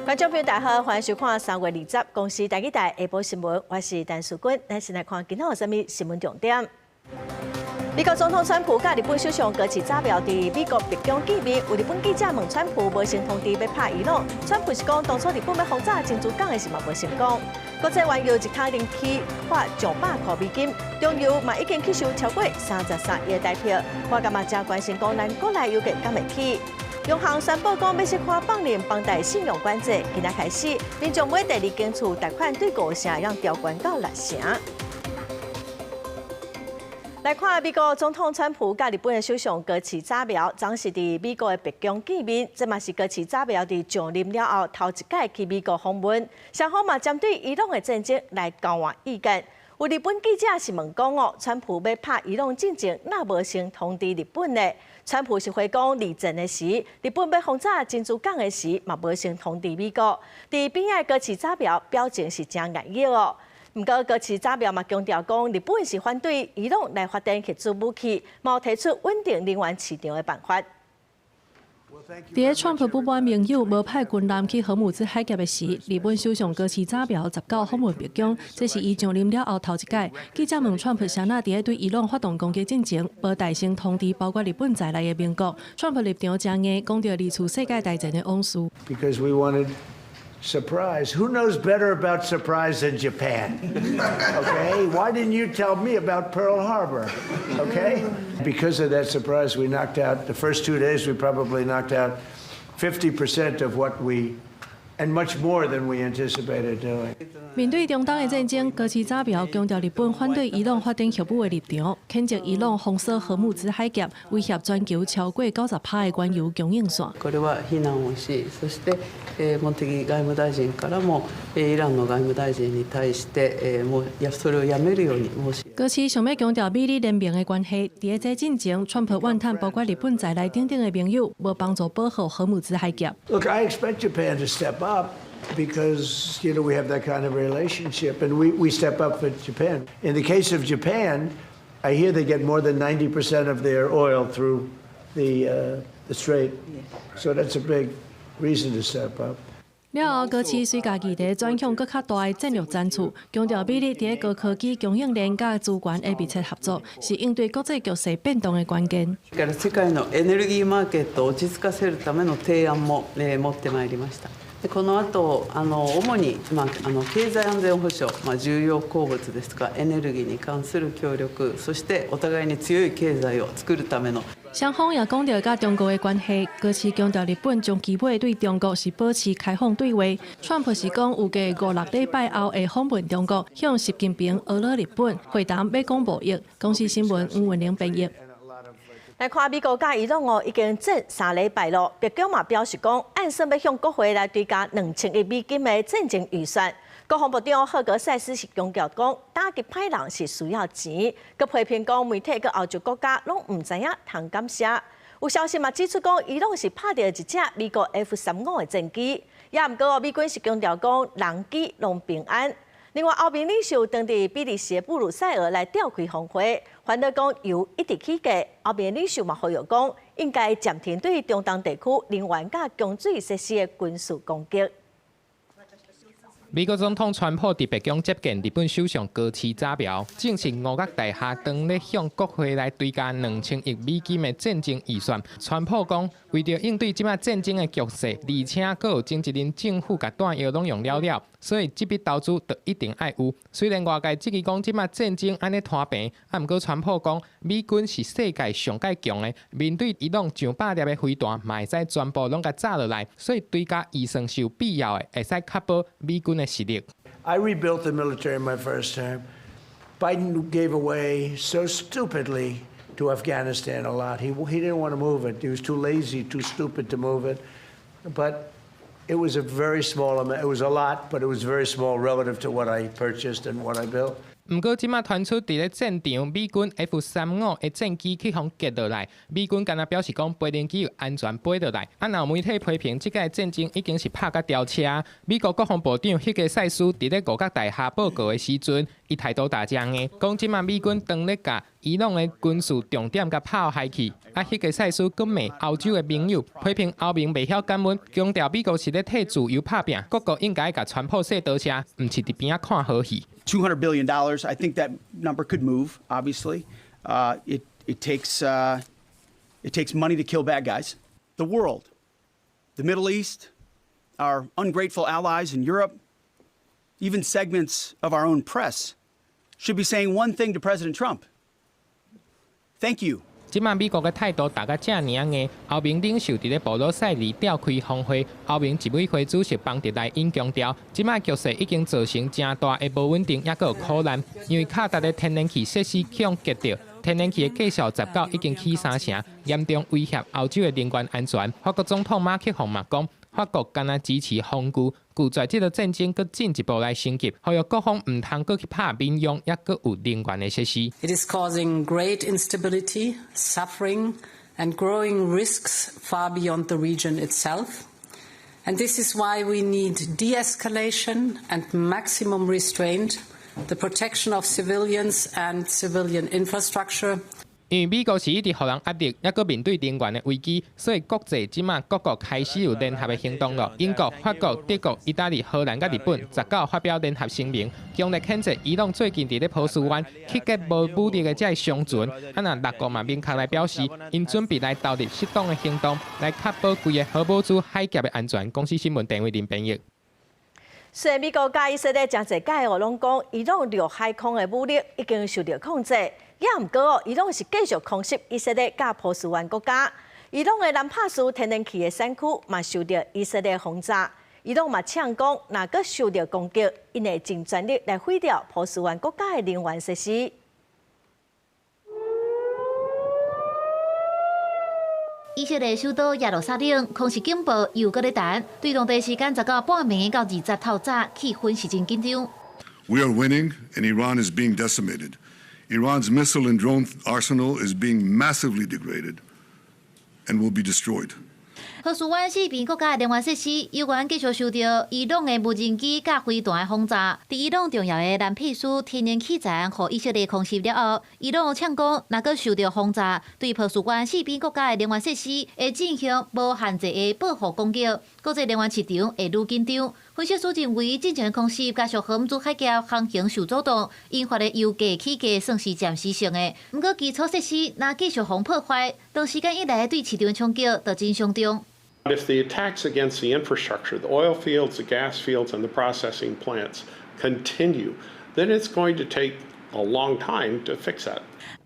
觀眾朋友大家好，歡迎收看3月20公視台語台下晡新聞，我是陳淑君。咱先來看今仔有啥物新聞重點。美國總統川普佮日本首相高市早苗佇美國白宮見面，有日本記者問川普無先通知欲拍伊朗，川普是講當初日本欲轟炸珍珠港的時嘛無成功。國際原油一桶連起破上百箍美金，中油嘛已經吸收超過33億台幣。我感覺真關心講咱國內油價敢會起。央行宣布講欲釋放放任房貸信用管制，今仔開始，民眾買第二間厝貸款對5成，讓調懸到6成。來看美國總統川普佮日本的首相高市早苗，昨是佇美國的白宮見面，這嘛是高市早苗佇上任了後頭一擺去美國訪問，雙方嘛針對伊朗的戰爭來交換意見。有日本記者是問講哦，川普欲拍伊朗進前，若無先通知日本呢？川普是回講二戰的時，日本欲轟炸珍珠港的時，嘛無先通知美國。佇邊仔高市早苗表情是誠壓抑哦。毋過高市早苗嘛強調講，日本是反對伊朗來發展核子武器，嘛提出穩定能源市場的辦法。佇川普不滿盟友無派軍艦去荷姆茲海峽的時，日本首相高市早苗19訪問白宮，這是伊上任了後頭一擺。記者問川普啥那佇咧對伊朗發動攻擊進前，無代先通知包括日本在內的盟國。川普立場誠硬，講著二次世界大戰的往事。 Because we wanted surprise. Who knows better about surprise than Japan? Okay? Why didn't you tell me about Pearl Harbor? Okay? Because of that surprise, we knocked out, the first 2 days, we probably knocked out 50% of what we, and much more than we anticipated doing. 面對中東的戰爭，高市早苗強調日本反對伊朗發展核武的立場，譴責伊朗封鎖荷姆茲海峽，威脅全球超過90%的原油供應線。これは非難をし、そして茂木外務大臣からもイランの外務大臣に対してもうやそれをやめるように申し。高市想欲強調美日聯盟的關係，佇咧這進前，川普怨嘆包括日本在內等等的盟友無幫助保護荷姆茲海峽。 Look, I expect Japan to step up because we have that kind of relationship and we step up for Japan. In the case of Japan, I hear they get more than 90% of their oil through the strait. So that's a big reason to step up. 了後，高市隨共議題轉向閣較大的戰略層次，強調美日佇咧高科技供應鏈佮資源的密切合作，是應對國際局勢變動的關鍵。から世界のエネルギーマーケットを落ち着かせるための提案も持ってまいりました。でこの後主にまあ経済安全保障、まあ重要鉱物ですとかエネルギーに関する協力、そしてお互いに強い経済を作るための。雙方也講著佮中國的關係，高市強調日本長期尾對中國是保持開放對話。川普是講預計五六禮拜後會訪問中國，向習近平呵咾日本會談欲講貿易。公視新聞吳文玲編譯。來看美國佮伊朗哦，已經戰3禮拜咯。白宮嘛表示講，按算欲向國會來追加2000億美金的戰爭預算。國防部長赫格塞斯是強調講，打擊歹人是需要錢。閣批評講，媒體佮歐洲國家攏毋知影通感謝。有消息嘛指出講，伊朗是拍著一隻美國 F-35的戰機，也毋過哦，美軍是強調講，人機攏平安。另外，歐盟領袖當佇比利時的布魯塞爾來召開峰會，煩惱講油一直起價。歐盟領袖嘛呼籲講，應該暫停對中東地區能源佮供水設施的軍事攻擊。美國總統川普佇白宮接見日本首相高市早苗，證實五角大廈當咧向國會來追加2000億美金的戰爭預算。川普講，為著應對這擺戰爭的局勢，而且閣有前一任政府共彈藥攏用了了，所以這筆投資就一定愛有。雖然外界質疑講這擺戰爭按呢拖平，啊，毋過川普講，美軍是世界上蓋強的，面對伊朗上百粒的飛彈，嘛會使全部攏共炸落來，所以追加預算是有必要的，會使確保美軍的實力。 I rebuilt the military in my first term. Biden gave away so stupidly to Afghanistan a lot. He didn't want to move it. He was too lazy, too stupid to move it. But it was a very small amount. It was a lot, but it was very small relative to what I purchased and what I built. 毋過，這馬傳出佇咧戰場，美軍 F-35的戰機去予擊落來，美軍敢若表示講飛行機有安全飛落來。啊，若有媒體批評，這擺戰爭已經是拍甲飆車。美國國防部長赫格塞斯佇咧五角大廈報告的時陣，伊態度大誠硬，講這馬美軍當咧共伊伊朗的軍事重點共拍予害去。啊，彼個賽斯閣罵歐洲的盟友，批評歐盟袂曉感恩，強調美國是咧替自由拍拚，各國應該共川普說多謝，毋是佇邊仔看好戲。 $200 billion. I think that number could move. Obviously, it takes money to kill bad guys. The world, the Middle East, our ungrateful allies in Europe, even segments of our own press should be saying one thing to President Trump. Thank you. 這擺美國的態度打甲遮爾仔硬，歐盟領袖佇咧布魯塞爾召開峰會，歐盟執委會主席馮德萊恩強調，這擺局勢已經造成誠大的無穩定，抑閣有苦難，因為卡達的天然氣設施予人擊著，天然氣的價數19已經起三成，嚴重威脅歐洲的能源安全。法國總統馬克宏嘛講，法國敢若支持防禦，拒絕這个戰爭閣進一步來升級，呼籲各方毋通閣去拍民用，抑閣有能源的設施。 It is causing great instability, suffering, and growing risks far beyond the region itself. And this is why we need de-escalation and maximum restraint, the protection of civilians and civilian infrastructure. 因為美國是一直予人壓力，抑閣面對能源的危機，所以國際這馬各國開始有聯合的行動囉。英國、法國、德國、意大利、荷蘭佮日本19發表聯合聲明，強烈譴責伊朗最近佇咧波斯灣擊落無武力的這个商船。啊，若六國嘛明確來表示，𪜶準備來投入適當的行動，來確保規个荷姆茲海峽的安全。公視新聞鄭偉林編譯。雖然美國佮以色列誠濟擺哦，攏講伊朗陸海空的武力已經受到控制，也毋過哦，伊朗是繼續空襲以色列佮波斯灣國家。伊朗的南帕斯天然氣的產區嘛受到以色列轟炸，伊朗嘛嗆講，若閣受到攻擊，𪜶會盡全力來毀掉波斯灣國家的能源設施。以色列首都耶路撒冷空襲警報又閣咧彈，對當地時間19半暝到20透早，氣氛是真緊張。 We are winning, and Iran is being decimated. Iran's missile and drone arsenal is being massively degraded and will be destroyed. 波斯灣四邊國家的能源設施，猶原繼續受到伊朗的無人機佮飛彈的轟炸。佇伊朗重要的南彼斯天然氣站，予以色列空襲了後，伊朗嗆講，若閣受到轟炸，對波斯灣四邊國家的能源設施會進行無限制的報復攻擊，國際能源市場會愈緊張。分析師認為，戰前空襲加上荷姆茲海峽航行受阻擋，引發的油價起價算是暫時性的。毋過基礎設施若繼續予破壞，長時間以來對市場衝擊就真傷重。 If the attacks against the infrastructure, the oil fields, the gas fields, and the processing plants continue, then it's going to take a long time to fix that.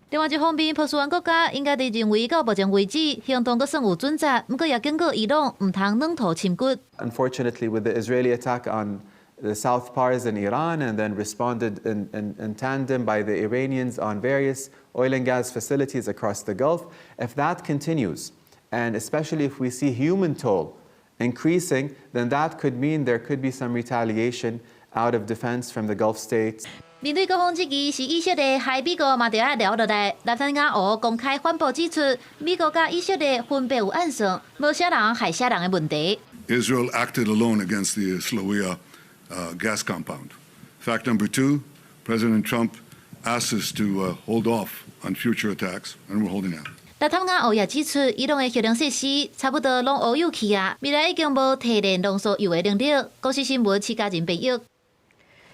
另外一方面，波斯灣國家應該佇認為到目前為止行動閣算有準則，毋過也警告伊朗毋通軟塗深掘。 Unfortunately, with the Israeli attack on the South Pars in Iran and then responded in tandem by the Iranians on various oil and gas facilities across the Gulf, if that continues, and especially if we see human toll increasing, then that could mean there could be some retaliation out of defense from the Gulf states. 面對各方質疑，是以色列害美國嘛，著愛留落來。內塔尼亞胡公開反駁指出，美國佮以色列分別有暗算，無啥人害啥人的問題。 Israel acted alone against the Islawiya gas compound. Fact number two, President Trump asked us to hold off on future attacks, and we're holding out. 內塔尼亞胡也指出，伊朗的核能設施差不多攏烏有去啊，未來已經無提煉濃縮鈾的能力。公視新聞徐嘉仁編譯。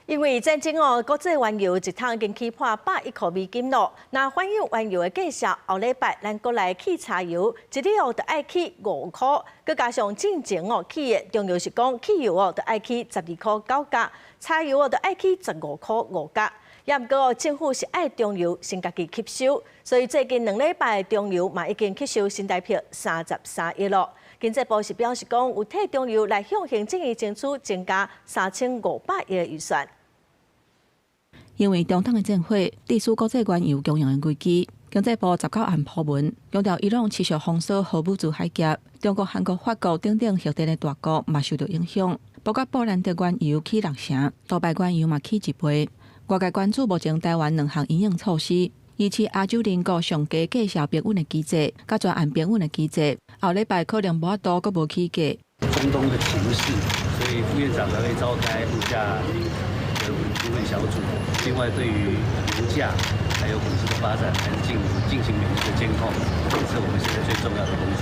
因為戰爭哦，國際原油一桶已經起破101箍美金囉。若反映原油的價數，後禮拜咱國內汽柴油一哩哦，著愛起5箍，閣加上進前哦起的，中油是講汽油哦，著愛起12箍9角，柴油哦，著愛起15箍5角。也毋過哦，政府是愛中油先家己吸收，所以最近2禮拜中油嘛已經吸收新台幣33億囉。經濟部是表示講，有替中油來向行政院爭取增加3500億的預算。因為中東的戰火，致使國際原油供應的危機，經濟部19暗鋪文，強調伊朗持續封鎖荷姆茲海峽，中國、韓國、法國等等核電的大國嘛受到影響，包括布蘭特原油起六成，杜拜原油嘛起一倍。外界關注目前台灣兩項因應措施，維持亞洲鄰國上低價數平穩的機制，佮全案平穩的機制，後禮拜可能無法度閣無起價。中東的情勢，所以副院長才會召開物價的顧問小組。另外，對於油價還有股市的發展，還是進行每日的監控，這是我們現在最重要的工作。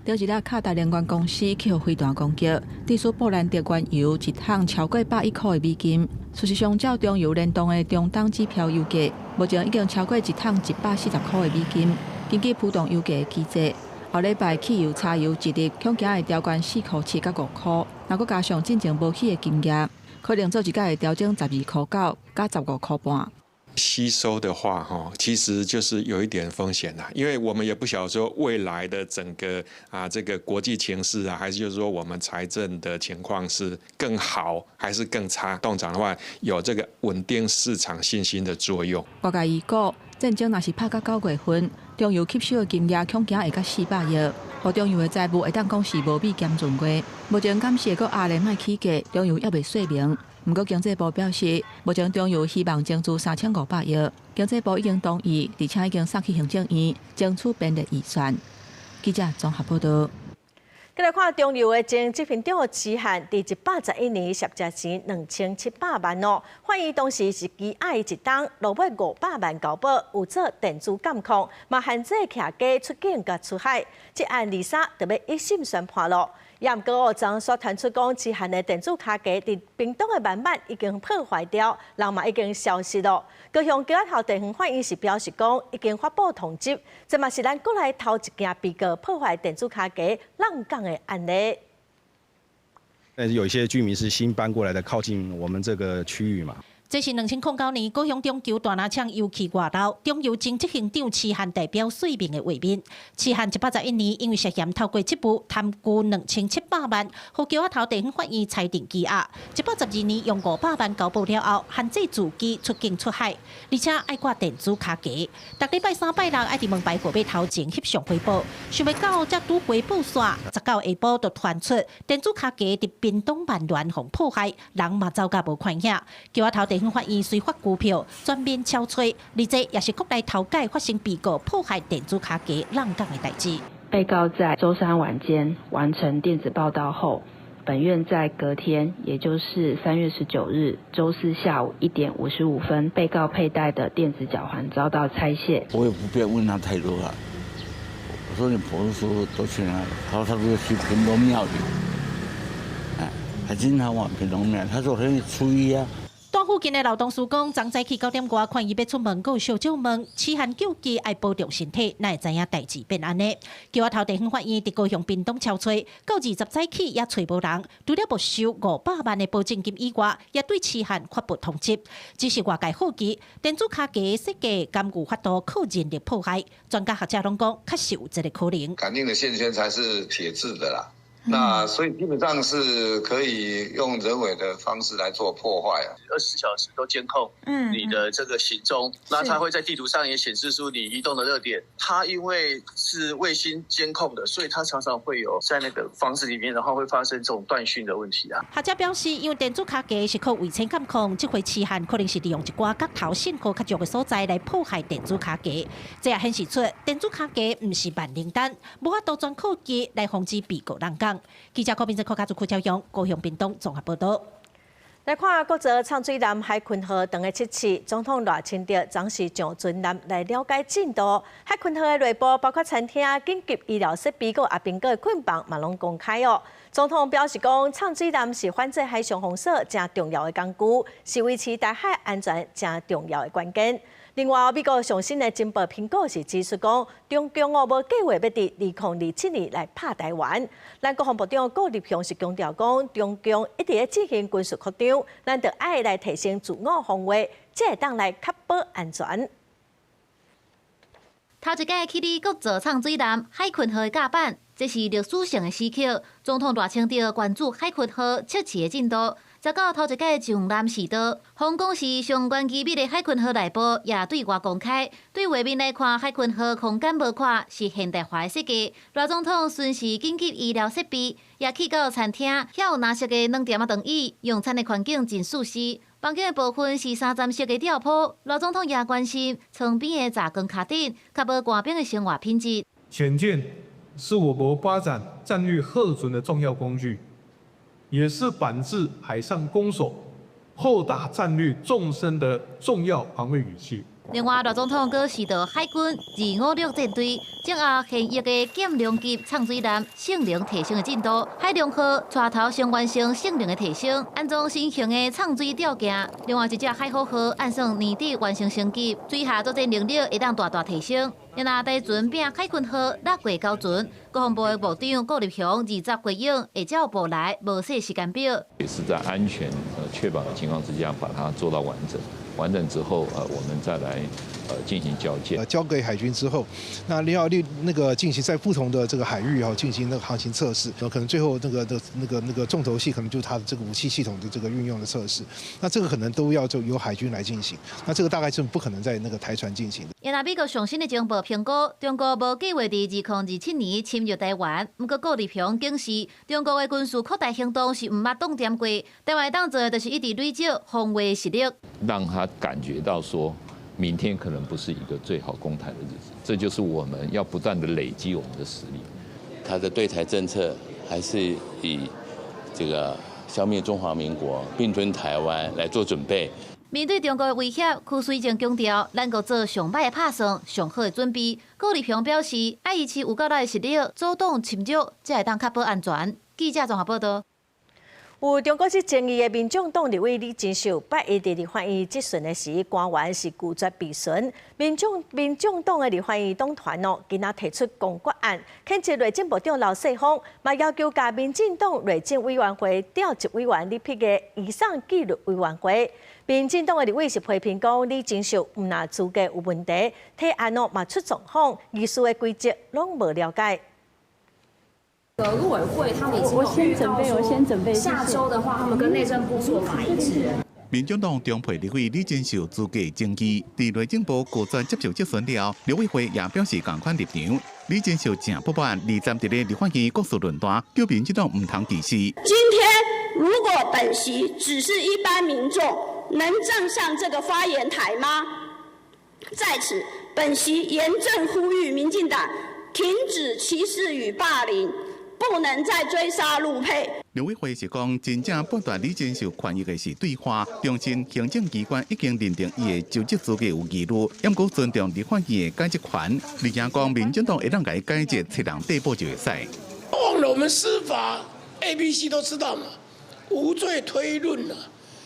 頂一日卡達能源公司去予飛彈攻擊，致使布蘭特原油一桶超過100億塊的美金。事實上，照中油聯動的中東指標油價，目前已經超過一桶140塊的美金。根據浮動油價的機制，後禮拜汽油、柴油一日恐驚會調懸4塊7佮5塊，若閣加上進前無起的金額，可能做一改會調整12塊9佮15塊半。吸收的話，哈，其實就是有一點風險啦，因為我們也不曉得說未來的整個啊這個國際情勢啊，還是就是說我們財政的情況是更好還是更差？凍漲的話，有這個穩定市場信心的作用。外界預估，戰爭若是拍到9月份，中油吸收的金額恐驚會到400億，予中油的財務會當講是無米兼閏月。目前監視閣壓力莫起價，中油猶未說明。毋過經濟部表示，目前中油希望增資3500億，經濟部已經同意，而且已經送去行政院爭取編列預算。記者綜合報道。閣來看中油的前執行長徐漢，佇111年涉食錢2700萬哦，法院當時是羈押伊一冬，落尾500萬交保，有做電子監控，嘛限制騎機出境佮出海。這案23就欲一審宣判咯。也毋過哦，昨煞傳出講，徐漢的電子跤蹄佇屏東的慢慢已經破壞掉，人嘛已經消失咯。高雄橋仔頭地方法院是表示講，已經發布通緝，這嘛是咱國內頭一件被告破壞電子跤蹄閬港的案例。但是有一些居民是新搬過來的，靠近我們這個區域嘛。這是2009年高雄中油大林廠油氣外漏，中油前執行長徐漢代表說明的畫面。徐漢111年因為涉嫌透過職務貪污2700萬，予橋仔頭地方法院裁定羈押。112年用500萬交保了後，限制自己出境出海，而且愛掛電子跤蹄。逐禮拜三拜六愛佇門牌號碼頭前翕相回報，想袂到才拄回報煞，19下晡就傳出電子跤蹄佇屏東萬巒予破壞，人嘛走甲無看影。橋仔頭地方法院遂發拘票，全面敲揣，而這也是國內頭擺發生被告破壞電子跤蹄閬港的代誌。被告在週三晚間完成電子報到後，本院在隔天，也就是3月19日週四下午1點55分，被告佩戴的電子腳環遭到拆卸。我也不便問他太多了。我說你婆說都去哪裡？他說他說去屏東廟裡。哎，他經常往屏東廟。他說他初一啊。住附近的老同事講，昨早起9點外看伊欲出門，閣有小借問，徐漢救急愛保重身體，哪會知影代誌變按呢？橋仔頭地方法院佇高雄屏東敲揣，到20早起也揣無人，除了沒收500萬的保證金以外，也對徐漢發布通緝。只是外界好奇，電子跤蹄設計敢有法度靠人力破壞？專家學者攏講，確實有這個可能。感應的線圈才是鐵製的啦。那所以基本上是可以用人為的方式來做破壞啊。24小時都監控你的這個行蹤，那它會在地圖上也顯示出你移動的熱點。它因為是衛星監控的，所以它常常會有在那個房子裡面，然後會發生這種斷訊的問題啊。學者表示，因為電子跤蹄是靠衛星監控，這回徐漢可能是利用一寡角頭信號較弱的所在來破壞電子跤蹄。這也顯示出電子跤蹄毋是萬靈丹，無法度全靠機來防止被告閬港。記者郭明哲、柯家族、柯超勇、高雄屏東綜合報道。來看國造泅水艦海鯤號當咧測試，總統賴清德昨時上船艦來了解進度。海鯤號的內部包括餐廳、緊急醫療設備、閣阿兵哥的睏房嘛攏公開哦。總統表示講，泅水艦是反制海上封鎖誠重要的工具，是維持台海安全誠重要的關鍵。另外，美國上新的情報評估是指出講，中共哦無計劃欲佇2027年來拍台灣。咱國防部長顧立雄是強調講，中共一直咧進行軍事擴張，咱著愛來提升自我防衛，才會當來確保安全。頭一擺起佇國造泅水艦海鯤號的甲板，這是歷史性的時刻。總統賴清德關注海鯤號測試的進度。19頭一擺上艦試導，風講是上懸機密的海鯤號內部也對外公開。對畫面來看，海鯤號空間無闊，是現代化的設計。賴總統巡視緊急醫療設備，也去到餐廳，遐有藍色的軟墊仔長椅，用餐的環境真舒適。房間的部分是三層式的吊鋪。賴總統也關心床邊的雜光跤頂，確保官兵的生活品質。潛艦是我國發展戰略嚇阻的重要工具。也是反制海上封鎖、擴大戰略縱深的重要防衛武器。另外，賴總統閣視導海軍256戰隊，掌握現役的劍龍級藏水艦性能提升的進度。海龍號帶頭先完成性能的提升，安裝新型的藏水吊鏡。另外一隻海虎號按算年底完成升級，水下作戰能力會當大大提升。若台船變海鯤號落過交船，國防部的部長顧立雄二十回應會照步來，無設時間表。也是在安全確保的情況之下，把它做到完整。完整之後，我們再來進行交接。交給海軍之後，那要另那個進行在不同的這個海域哈進行那個航行測試，可能最後那個的那個那個重頭戲可能就是它的這個武器系統的這個運用的測試。那這個可能都要就由海軍來進行。那這個大概是不可能在那個台船進行的。若美國上新的情報評估，中國無計劃佇2027年侵入台灣。毋過顧立雄警示，中國的軍事擴大行動是毋捌擋恬過，台灣當做的就是一直累積防衛實力，讓他感覺到說，明天可能不是一個最好攻台的日子。這就是我們要不斷的累積我們的實力。他的對台政策還是以這個消滅中華民國、併吞台灣來做準備。面對中國的威脅，柯水正強調，咱閣做上歹的拍算，上好的準備。顧立雄表示，愛維持有夠力的實力，阻擋侵略，才會當確保安全。記者綜合報道。有中國籍爭議的民眾黨立委李貞秀，拜一佇立法院質詢的時，官員是拒絕備詢。民眾黨的立法院黨團哦，今仔提出公決案，譴責內政部長劉世鋒，嘛要求共民進黨內政委員會調集委員李必的移送紀律委員會。民進黨的立委是批評講李貞秀毋但資格有問題，提案哦嘛出狀況，議事的規則攏無了解。陸委會他們已經有預告說，下週的話，他們跟內政部做法一致。民進黨中配立委李貞秀資格爭議，佇內政部拒絕接受質詢了，陸委會也表示仝款立場。李貞秀誠不滿，二十佇咧立法院國事論壇，叫民進黨毋通歧視。今天如果本席只是一般民眾，能站上這個發言台嗎？在此，本席嚴正呼籲民進黨停止歧視與霸凌。不能再追殺陸配。陸委會是講，真正剝奪李貞秀權益的是對話，重申行政機關已經認定伊的就職資格有疑慮，毋過尊重立法院的解職權。而且講，民進黨會當共伊解職，揣人遞補就會使。忘了我們司法 A、B、C 都知道嘛，無罪推論了。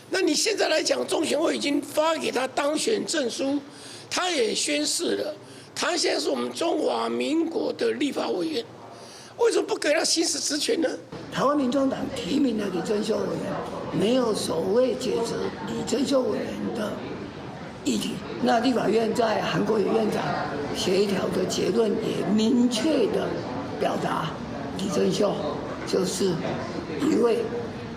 那你現在來講，中選會已經發給他當選證書，他也宣誓了，他現在是我們中華民國的立法委員。為什麼不給他行使職權呢？台灣民眾黨提名的李貞秀委員，沒有所謂解職李貞秀委員的議題。那立法院在韓國瑜院長協調的結論也明確的表達，李貞秀就是一位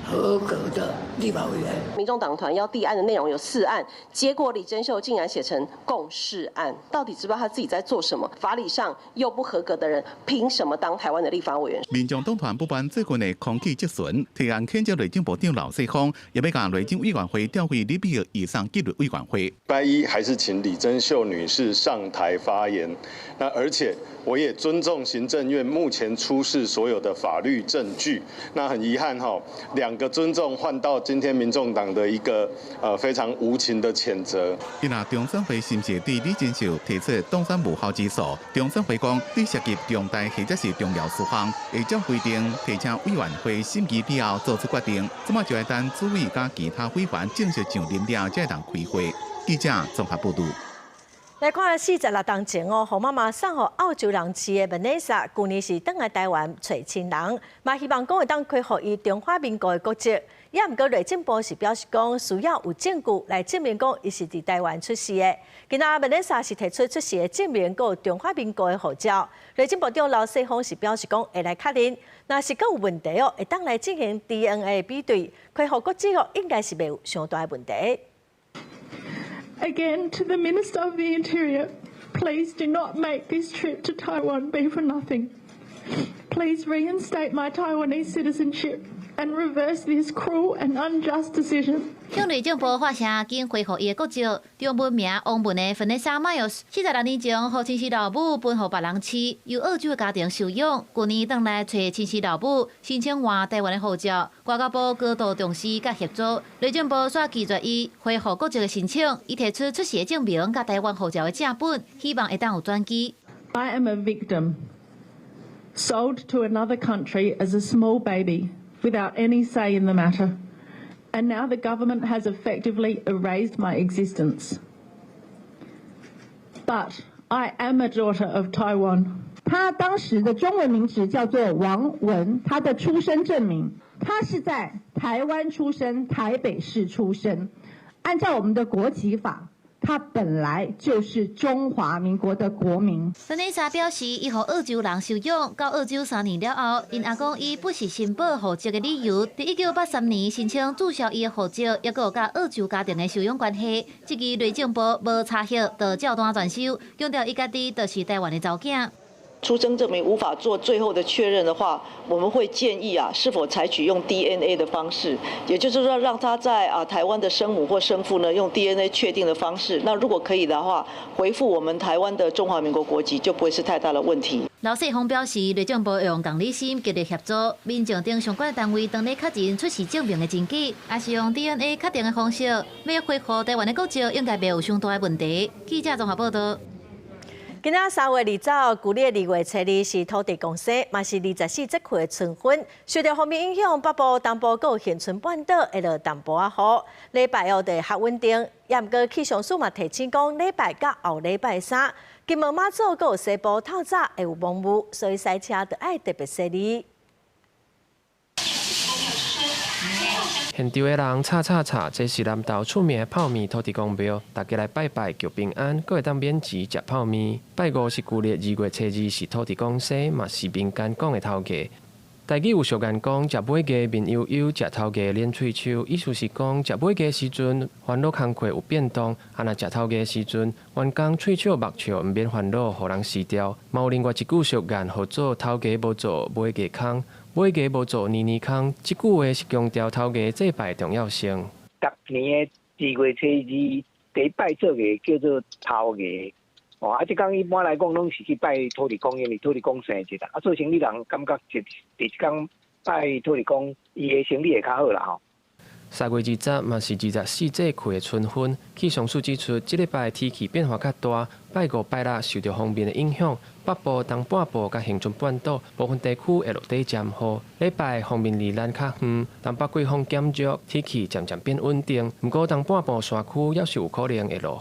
合格的立法委員。民眾黨團要遞案的內容有四案，結果李貞秀竟然寫成共事案，到底知不知道他自己在做什麼？法理上又不合格的人，憑什麼當台灣的立法委員？民眾黨團不滿最近的空氣質詢，提案譴責內政部長劉世鋒，也欲共內政委員會調回李必移送紀律委員會。拜一還是請李貞秀女士上台發言。那而且我也尊重行政院目前出示所有的法律證據。那很遺憾哈，兩個尊重換到今天民眾黨的一個非常無情的譴責。伊若中選會是毋是對李貞秀提出當選無效之訴？中選會講，對涉及重大或者是重要事項，會照規定提請委員會審議了後做出決定。這馬就愛等主委佮其他委員正式上任了，才會當開會。記者綜合報道。來看46冬前哦，予媽媽送予澳洲人飼的 Vanessa，舊年是轉來台灣揣親人，嘛希望講會當恢復伊中華民國的國籍。也毋過內政部是表示講，需要有證據來證明講伊是佇台灣出世的。今仔 Vanessa 是提出出世的證明，閣有中華民國的護照。內政部長劉世鋒是表示講會來確認，若是閣有問題哦，會當來進行 DNA 比對，恢復國籍哦，應該是袂有傷大的問題。 Again, to the Minister of the Interior, please do not make this trip to Taiwan be for nothing. Please reinstate my Taiwanese citizenship And reverse this cruel and unjust decision. 向内政部发声，紧恢复伊的国籍。中文名王文的芬妮莎·迈尔斯，46年前，予亲生老母分予别人饲，由澳洲的家庭收养。去年转来揣亲生老母，申请换台湾的护照。外交部高度重视佮协助，内政部煞拒绝伊恢复国籍的申请。伊提出出世的证明佮台湾护照的正本，希望会当有转机。 I am a victim, sold to another country as a small baby without any say in the matter. And now the government has effectively erased my existence. But I am a daughter of Taiwan. 他當時的中文名字叫做王文，他的出生證明，他是在台灣出生，台北市出生。按照我們的國籍法，他本來就是中華民國的國民。芬妮莎表示，伊予澳洲人收養，到澳洲3年了後，𪜶阿公以不實申報戶籍的理由，佇1983年申請註銷伊的戶籍，抑閣有佮澳洲家庭的收養關係。這支內政部無查核，就照單全收，強調伊家己就是台灣的查某囝。出生證明無法做最後的確認的話，我們會建議啊，是否採取用 DNA 的方式，也就是說，讓他在台灣的生母或生父呢，用 DNA 確定的方式。那如果可以的話，恢復我們台灣的中華民國國籍就不會是太大的問題。劉世峰表示，內政部會用同理心極力協助民政等相關單位，當咧確認出世證明的真假，抑是用 DNA 確定的方式，欲恢復台灣的國籍，應該袂有傷大的問題。記者綜合報道。今仔3月29，舊曆2月初2是土地公生，嘛是24節氣的春分。受著鋒面影響，北部、東部閣有恆春半島會落淡薄仔雨。禮拜五就會較穩定，也毋過氣象署嘛提醒講，禮拜佮後禮拜三，金門馬祖閣有西部透早會有濛霧，所以駛車著愛特別細膩。現場的人吵吵吵，這是南投出名的泡麵土地公廟，大家來拜拜求平安，閣會當免錢食泡麵。拜五是舊曆2月初2，是土地公生，嘛是民間講的頭家。台語有俗諺講，食尾牙面悠悠，食頭家練喙鬚。意思是講，食尾牙時陣煩惱工課有變動，啊若食頭家時陣，員工喙笑目笑，毋免煩惱，予人辭掉。嘛有另外一句俗諺，號做頭家無做尾牙空，尾牙無做年年空。這句話是強調頭家祭拜重要性。逐年的2月初2，第一擺做的叫做頭家。哦，啊，這工一般來講，攏是去拜土地公，因為土地公生日啦。啊，做生意人感覺佇這工拜土地公，伊的生意會較好啦吼。3月20嘛是24節氣的春分，氣象署指出，這禮拜天氣變化較大，拜五、拜六受著鋒面的影響，北部、東半部佮恆春半島部分地區會落短暫雨。禮拜鋒面離咱較遠，東北季風減弱，天氣漸漸變穩定。毋過東半部山區猶是有可能會落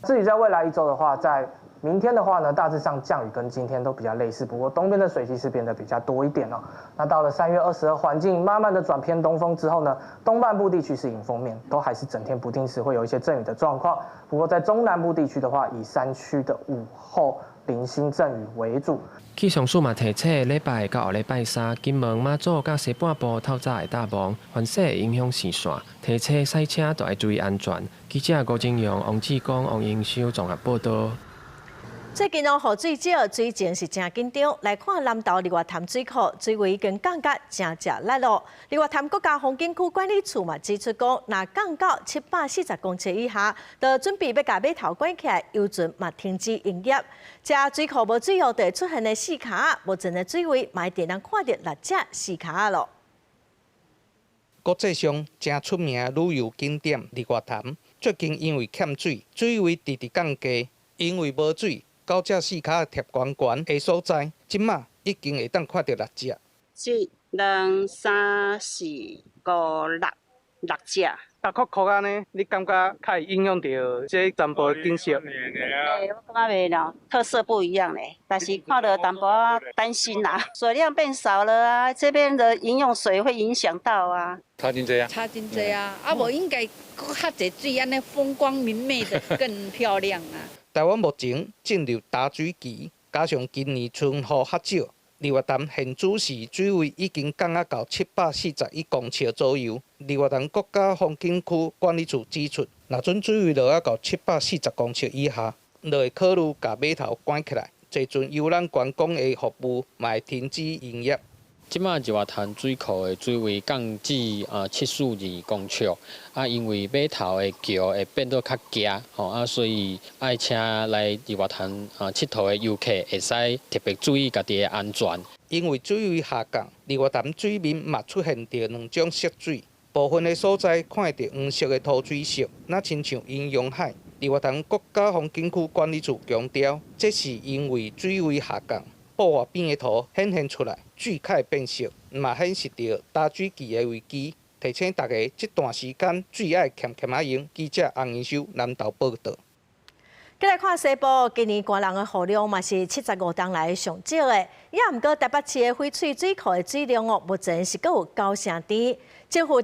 雨。至於在未來一週的話，在明天的話呢，大致上降雨跟今天都比較類似，不過東邊的水汽是變得比較多一點哦。那到了3月22，環境慢慢的轉偏東風之後呢，東半部地區是迎風面，都還是整天不定時會有一些陣雨的狀況。不過在中南部地區的話，以山區的午後零星陣雨為主。氣象署嘛提醒，禮拜到後禮拜三，金門、馬祖佮西半部透早會大霧，凡勢會影響視線，提醒駛車都愛注意安全。記者郭金陽、王志剛、王英修綜合報道。最近哦，雨水少，水情是誠緊張。來看南投日月潭水庫，水位已經降甲誠食力咯。日月潭國家風景區管理處嘛指出講，若降到740公尺以下，就準備欲共碼頭關起來，遊船嘛停止營業。這水庫無水後，就會出現的四跤仔，目前的水位嘛一定通看著六隻四跤仔咯。國際上誠出名的旅遊景點日月潭，最近因為欠水，水位直直降低，因為無水。九隻四跤仔疊懸懸的所在，這馬已經會當看著六隻。一、兩、三、四、五、六，六隻。啊，酷酷按呢，你感覺較會影響著這全部的景色？欸，我感覺袂了，特色不一樣咧。但是看著淡薄仔擔心啦，水量變少了啊，這邊的飲用水會影響到啊。差真濟啊！差真濟啊！啊，無應該閣較濟水，按呢風光明媚的更漂亮啊。台灣目前進入大水期，加上今年春雨較少，日月潭現此時水位已經降啊到741公尺左右。日月潭國家風景區管理處指出，若準水位落啊到740公尺以下，就會考慮共碼頭關起來，濟船遊覽觀光的服務嘛會停止營業。這馬日月潭水庫的水位降至742公尺，啊，因為碼頭的橋會變做較狹，吼啊，所以愛請來日月潭𨑨迌的遊客會使特別注意家己的安全。因為水位下降，日月潭水面嘛出現著兩種色水，部分的所在看會著黃色的塗水色，若親像陰陽海。日月潭國家風景區管理處強調，這是因為水位下降，瀑外邊的塗顯現出來，水較會變色，嘛顯示著焦水期的危機。提醒大家，這段時間水愛儉儉仔用。記者洪英修南投報導。繼來看西部，今年寒人的雨量嘛是75冬來上少的，也毋過台北市的翡翠水庫的水量哦，目前是閣有9成甜。政府哦，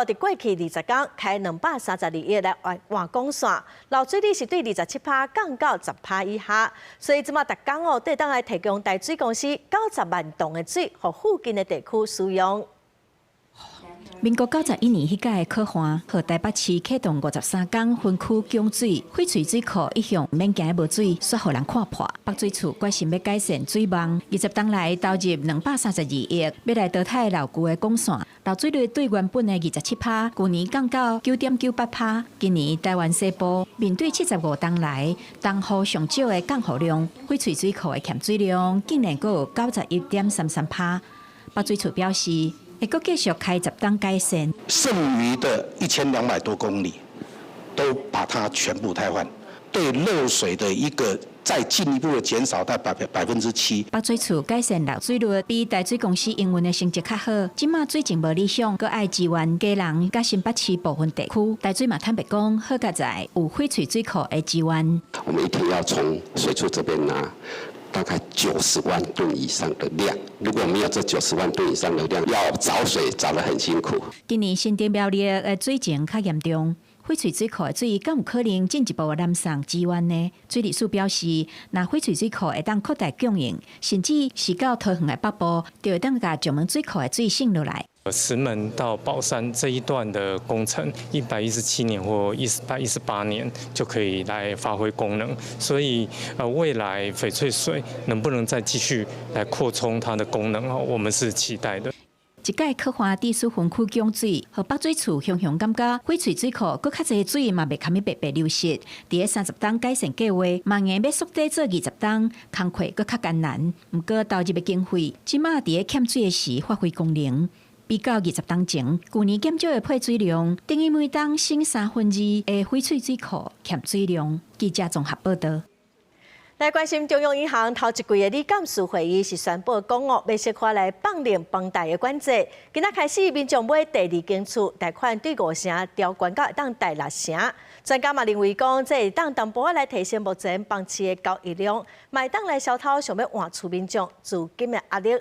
佇過去20工開232億來換換管線，漏水率是對27趴降到10趴以下，所以這馬逐工哦，會當來提供台水公司90萬噸的水，予附近的地區使用。民國91年彼屆的洘旱，予台北市啟動53工分區供水，翡翠水庫一向免驚無水，煞予人看破。北水處決心欲改善水網，20冬來投入232億，欲來淘汰老舊的管線，漏水率對原本的27趴，舊年降到9.98趴。今年台灣西部面對75冬來冬雨上少的降雨量，翡翠水庫的欠水量竟然閣有91.33趴。北水處表示，會閣繼續開10冬改善，剩餘的1200多公里都把它全部汰換，對漏水的一個再進一步的減少到7%。北水處改善漏水率比台水公司營運的成績較好，這馬水情無理想，閣愛支援基隆佮新北市部分地區。台水嘛坦白講，好佳哉有翡翠水庫的支援。我們一天要從水處這邊拿大概90萬噸以上的量，如果沒有這九十萬噸以上的量，要找水找得很辛苦。今年新竹苗栗的水情較嚴重，翡翠水庫的水敢有可能進一步南送支援呢？水利署表示，若翡翠水庫會當擴大供應，甚至是到桃園的北部，就會當共石門水庫的水省落來。石門到寶山這一段的工程，117年或118年就可以來發揮功能，所以未來翡翠水能不能再繼續來擴充它的功能，我們是期待的。一屆洘旱致使分區供水，予北水處雄雄感覺翡翠水庫閣較濟水嘛袂堪物白白流失。佇咧30冬改善計劃，嘛硬欲縮短做20冬，工課閣較艱難。毋過投入的經費，這馬佇咧欠水的時發揮功能。比較20冬前，舊年減少的配水量，等於每冬省2/3的翡翠水庫欠水量。記者綜合報導。來關心中央銀行頭一季的理監事會議是宣布講哦，欲釋法來放寬房貸的管制。今仔開始，民眾買第二間厝貸款對5成調懸到會當貸6成。專家嘛認為講，這會當淡薄仔來提升目前房市的交易量，嘛會當來消除想欲換厝民眾資金的壓力。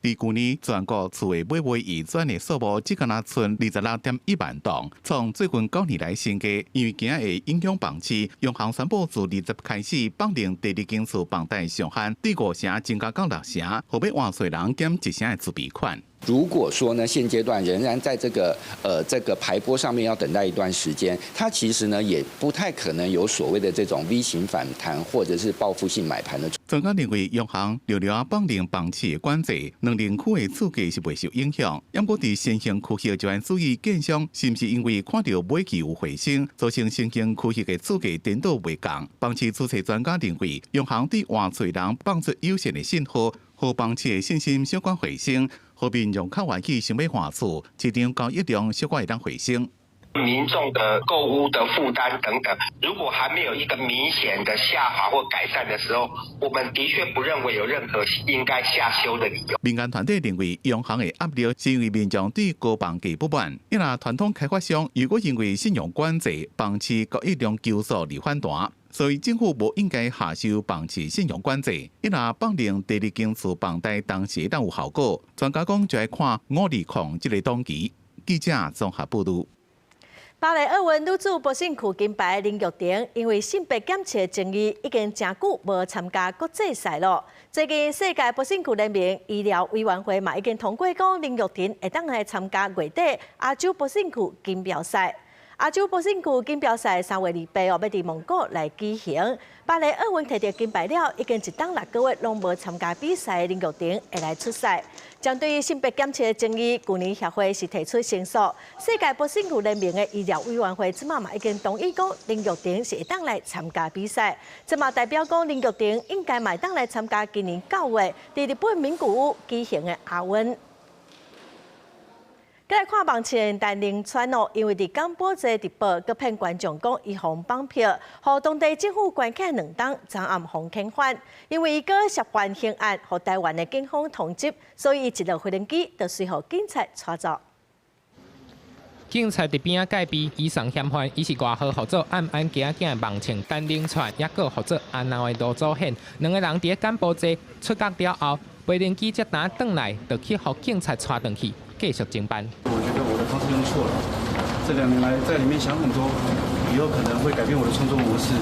佇舊年全國厝的買賣移轉的數目只敢若賰26.1萬棟，創最近9年來新低。因為驚會影響房市，央行宣布自20開始放寬第二間厝房貸上限，對5成增加到6成，予欲換厝人減1成的自備款。如果說呢，現階段仍然在這個排波上面要等待一段時間，它其實呢也不太可能有所謂的這種 V 型反彈或者是報復性買盤的。專家認為，央行著著放寬房市的管制，兩寧區的厝價是袂受影響。不過佇先行區域就愛注意，建商是毋是因為看著買氣有回升，造成先行區域的厝價顛倒袂仝。房市預測專家認為，央行對換厝人放出友善的信號，予房市的信心小可回升。予民眾較願意想欲換厝，市場交易量小可會當回升。民眾的購屋的負擔等等，如果還沒有一個明顯的下滑或改善的時候，我們的確不認為有任何應該下修的理由。民間團體認為，央行的壓力是因為民眾對高房價不滿。因為傳統開發商如果因為信用管制，房市交易量急速而反彈，所以政府無應該下修房市信用管制。伊若放寬第二間厝房貸當時當有效果。專家講就愛看520這個檔期。記者綜合報導。巴黎奧運女子波身球金牌林玉婷，因為性別檢測爭議，已經誠久無參加國際賽囉。最近世界波身球聯盟醫療委員會嘛已經通過講，林玉婷會當來參加月底亞洲波身球錦標賽。亞洲搏繩球錦標賽3月28哦，欲佇蒙古來舉行。巴黎奧運摕著金牌了，已經一冬6個月攏無參加比賽，林玉婷會來出賽。針對性別檢測的爭議，舊年協會是提出申訴。世界搏繩球聯盟的醫療委員會這馬嘛已經同意講，林玉婷是會當來參加比賽。這嘛代表講林玉婷應該嘛會當來參加今年9月佇日本名古屋舉行的亞運。閣來看網紅陳寧川哦，因為佇柬埔寨直播，閣騙觀眾講伊予人綁票，予當地政府關起兩冬，昨暗予遣返。因為伊閣涉犯刑案，予台灣的警方通緝，所以伊一落飛行機就隨予警察帶走。警察佇邊仔戒備，伊送嫌犯，伊是外號號做暗暗仔仔的網紅陳寧川，抑閣號做阿鬧的盧祖顯，兩个人佇咧柬埔寨出獄了後，飛行機才呾轉來，就去予警察帶轉去。繼續偵辦。我覺得我的方式用錯了，這2年來在裡面想很多，以後可能會改變我的創作模式，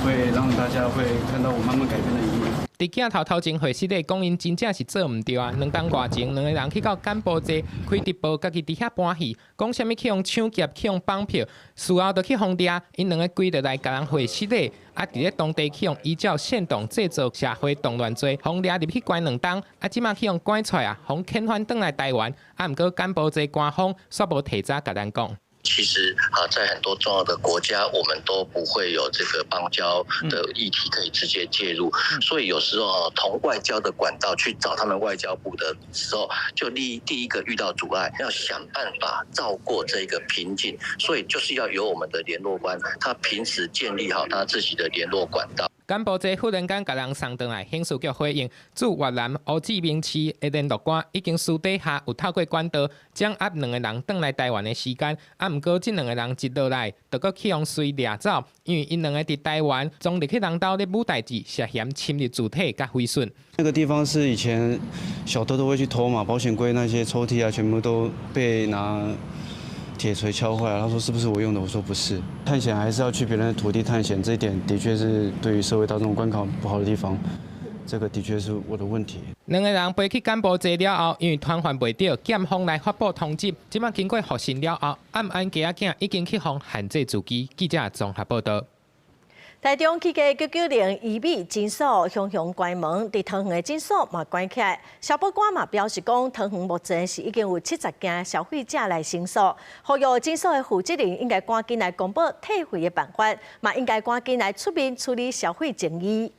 會讓大家會看到我慢慢改變的一面。佇鏡頭頭前會室內講𪜶真正是做毋對啊！2冬外前，兩个人去到柬埔寨開直播，家己佇遐搬戲，講啥物去予搶劫、去予綁票，事後就去予掠，𪜶兩个規日來共人會失禮，啊，佇咧當地去予依照煽動製造社會動亂罪，予掠入去關兩冬，啊，這馬去予趕出來啊，予遣返轉來台灣，啊，毋過柬埔寨官方煞無提早共咱講。其實啊，在很多重要的國家，我們都不會有這個邦交的議題可以直接介入，所以有時候啊，從外交的管道去找他們外交部的時候，就第一個遇到阻礙，要想辦法繞過這個瓶頸，所以就是要由我們的聯絡官，他平時建立好他自己的聯絡管道。柬埔寨忽然間共人送轉來，刑事局回應，駐越南胡志明市的聯絡官已經私底下有透過管道掌握兩个人轉來台灣的時間，啊，毋過這兩个人一落來，就閣去予隨掠走，因為𪜶兩个佇台灣裝入去人兜咧舞代誌，涉嫌侵入住體佮毀損。那個地方是以前小偷都會去偷嘛，保險櫃那些抽屜啊，全部都被拿鐵錘敲壞了。他說是不是我用的？我說不是。探險還是要去別人的土地探險，這一點的確是對於社會大眾觀感不好的地方。這個的確是我的問題。兩个人飛去柬埔寨了後，因為傳喚袂著，檢方來發布通緝。這馬經過複審了後，暗暗家仔囝已經去予限制住居。記者綜合報道。台中起家990醫美診所雄雄關門，佇桃園的診所嘛關起來。消保官嘛表示講，桃園目前是已經有70件消費者來申訴，呼籲診所的負責人應該趕緊來公布退費的辦法，嘛應該趕緊來出面處理消費爭議。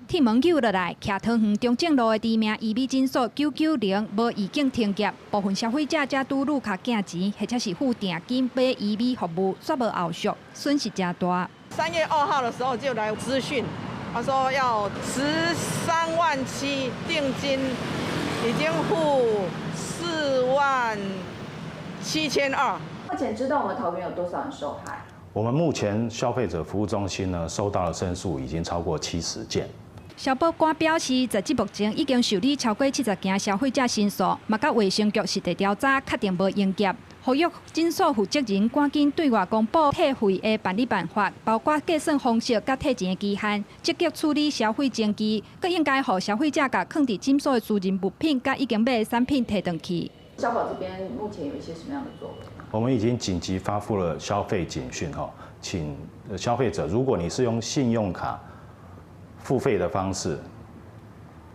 鐵門扭落來，徛桃園中正路的知名醫美診所990無預警停業，部分消費者才拄愈較寄錢，或者是付訂金買醫美服務，煞無後續，損失誠大。 3月2號的時候就來諮詢，他說要13萬7定金，已經付4萬7200。目前知道我們桃園有多少人受害？我們目前消費者服務中心呢收到的申訴已經超過70件。消保官表示，截至目前已經受理超過70件消費者申訴，嘛佮衛生局實地調查，確定無營業。呼籲診所負責人趕緊對外公布退費的辦理辦法，包括計算方式佮退錢的期限，積極處理消費爭議，閣應該予消費者共囥佇診所的私人物品佮已經買的產品提轉去。消保這邊目前有一些什麼樣的作為？我們已經緊急發布了消費警訊，哈，請消費者，如果你是用信用卡付費的方式，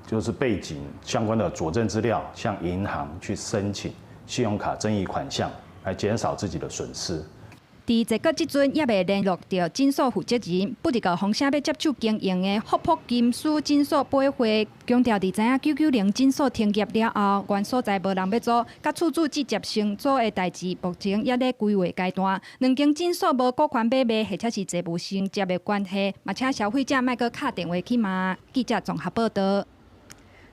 就是備齊相關的佐證資料，向銀行去申請信用卡爭議款項，來減少自己的損失。佇截稿這陣，猶未聯絡著診所負責人，不過風聲欲接手經營的福福金絲診所保會強調，佇知影990診所停業了後，原所在無人欲租，佮厝主直接承租的代誌，目前猶咧規劃階段。兩間診所無股權買賣，或者是債務承接的關係，嘛請消費者莫閣敲電話去罵。記者綜合報道。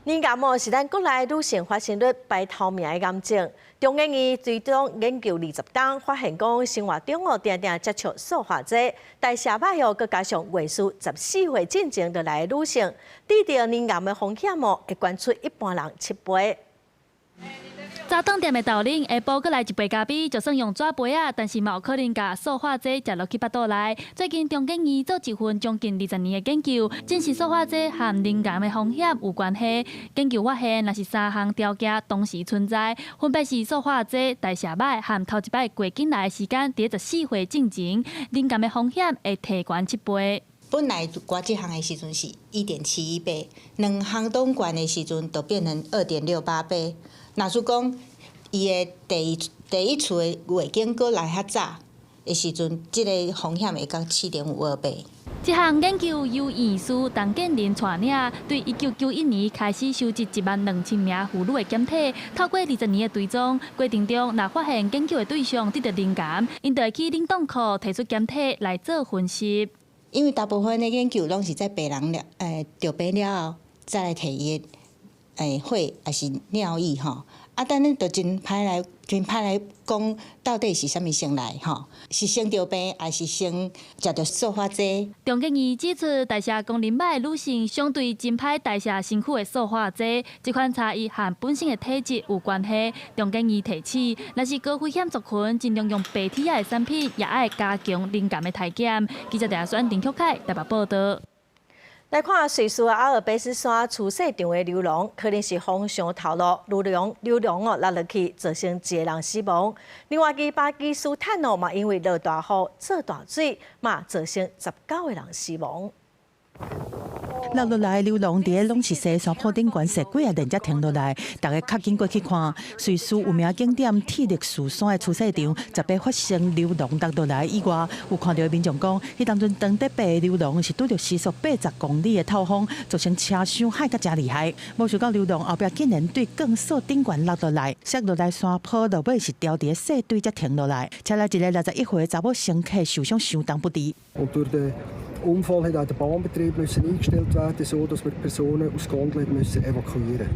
乳癌哦，是咱國內女性發生率排頭名的癌症。中研院追蹤研究20冬，發現講生活中哦，定定接觸塑化劑、代謝歹哦，閣加上月事14歲進前就來的女性，得著乳癌的風險哦，會懸出一般人7倍。早頓店的豆奶，下晡閣來一杯咖啡，就算用紙杯仔，但是嘛有可能共塑化劑食落去腹肚內。最近中研院做一份將近20年的研究，證實塑化劑和罹癌的風險有關係。研究發現，若是三項條件同時存在，分別是塑化劑代謝䆀和頭一擺過境來的時間佇14歲進前，罹癌的風險會提懸7倍。本來掛這項的時陣是1.71倍，兩項攏懸的時陣就變成2.68倍。若是講伊的第一次的月經閣來較早的時陣，這个風險會到7.52倍。這項研究由院士陳建仁帶領，對1991年開始收集1萬2千名婦女的檢體，透過20年的追蹤過程中，若發現研究的對象得著罹癌，𪜶就會去冷凍庫提出檢體來做分析。因為大部分的研究攏是在病人了，著病了後再來提伊的血抑是尿液吼。啊，但咱就真歹來講，到底是啥物先來吼？是先著病，抑是先食著塑化劑？中研院指出，代謝功能䆀的女性相對真歹代謝身軀的塑化劑，這款差異和本身的體質有關係。中研院提醒，若是高危險族群，盡量用白鐵仔的產品，也愛加強罹癌的篩檢。記者鄭選林曲凱台北報導。來看瑞士阿爾卑斯山廚細場的溜廊，可能是風傷頭路，溜廊哦落落去，造成一个人死亡。另外，佇巴基斯坦哦嘛，因為落大雨做大水，嘛造成19個人死亡。落落來溜廊佇咧攏是雪山坡頂懸雪幾仔連才停落來，逐家較緊過去看。瑞士有名景點鐵力士山的廚細場，18發生溜廊落落來意外，有看著的民眾講，彼當陣當地爬溜廊是拄著時速80公里的透風，造成車廂海甲誠厲害。無想到溜廊後壁竟然對鋼索頂懸落落來，摔落來山坡落尾是牢佇咧雪堆才停落來。車內一个61歲查某乘客受傷相當不治。 Unfall hat auch der Bahnbetrieb müssen eingestellt werden, so dass wir Personen aus Gondeln müssen evakuieren.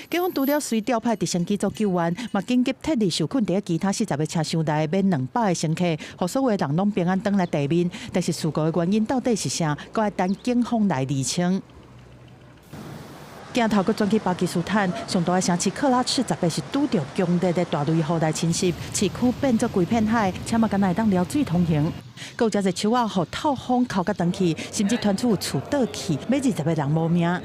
警方除了隨調派直升機做救援，嘛緊急撤離受困佇其他40個車廂內免200個乘客，予所有人攏平安轉來地面。但是事故的原因到底是啥，閣愛等警方來釐清。鏡頭閣轉去巴基斯坦，上大的城市克拉赤，18是拄著強烈的大雷雨來侵襲，市區變做規片海，車嘛敢若會當撩水通行。閣有誠濟樹仔予透風哭甲斷去，甚至傳出有厝倒去，欲20個人無命。